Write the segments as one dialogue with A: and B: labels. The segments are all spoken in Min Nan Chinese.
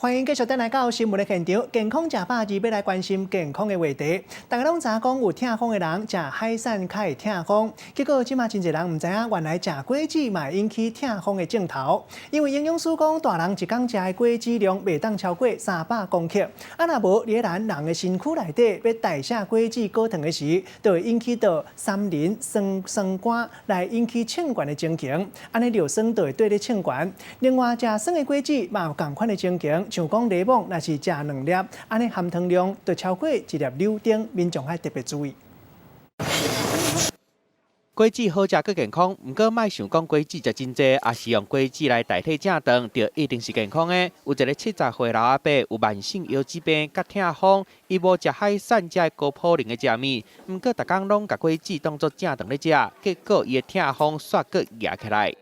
A: 歡迎繼續轉來到新聞的現場，健康食百二欲來關心健康的話題。大家攏知影講有痛風的人食海產較會痛風，結果這馬真濟人毋知影，原來食果子嘛會引起痛風的症頭。因為營養師講，大人一工食的果子量袂當超過300公克，啊若無，佇咱人的身軀內底欲代謝果子果糖的時，就會引起到三磷酸酸酐來引起衝懸的情形，按呢尿酸就會綴咧衝懸。另外，食酸的果子嘛有仝款的情形。像講檸檬，若是食兩粒，按呢含糖量就超過一粒柳丁，民眾愛特別注意。
B: 果子好食閣健康，毋過莫想講果子食真濟，抑是用果子來代替正頓，就一定是健康的。有一个70歲老阿伯有慢性腰子病佮痛風，伊無食海產遮高嘌呤的食物，毋過逐工攏共果子當做正頓咧食，結果伊的痛風煞閣夯起來。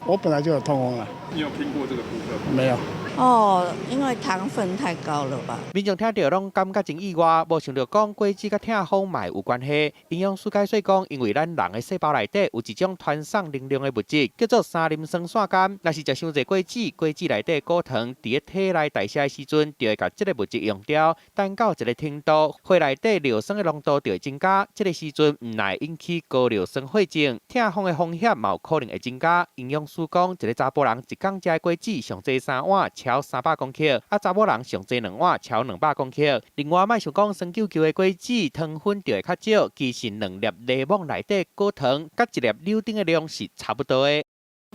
C: 我本來就有痛風啦。
D: 你有聽過這個部分？
C: 沒有。
E: 哦，因為糖分太高了吧？
B: 民眾聽著攏感覺真意外，無想著講果子佮痛風嘛有關係。營養師解說講，因為咱人的細胞內底有一種傳送能量的物質，叫做三磷酸腺苷。若是食傷濟果子，果子內底果糖佇咧體內代謝的時陣，就會共這个物質用掉，等到一个程度，血內底尿酸的濃度就會增加。這个時陣毋但會引起高尿酸血症，痛風的風險嘛有可能會增加。營養師講，一个查埔人一工食的果子上濟三碗，超300公克，啊，查某人上濟兩碗，超200公克。另外，莫想講酸搝搝的果子糖分就會較少，其實兩粒檸檬內底果糖，佮一粒柳丁的量是差不多的。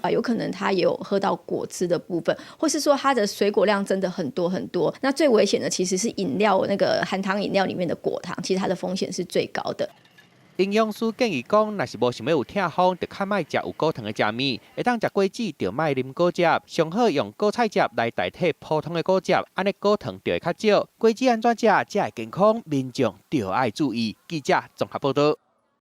F: 啊，有可能他也有喝到果汁的部分，或是說他的水果量真的很多很多。那最危險的其實是飲料那個含糖飲料裡面的果糖，其實它的風險是最高的。
B: 營養師建議講，若是無想欲有痛風，就較莫食有果糖的食物，會當食果子就莫啉果汁，上好用果菜汁來代替普通的果汁，按呢果糖就會較少。果子按怎食才會健康，民眾就愛注意。記者綜合報道。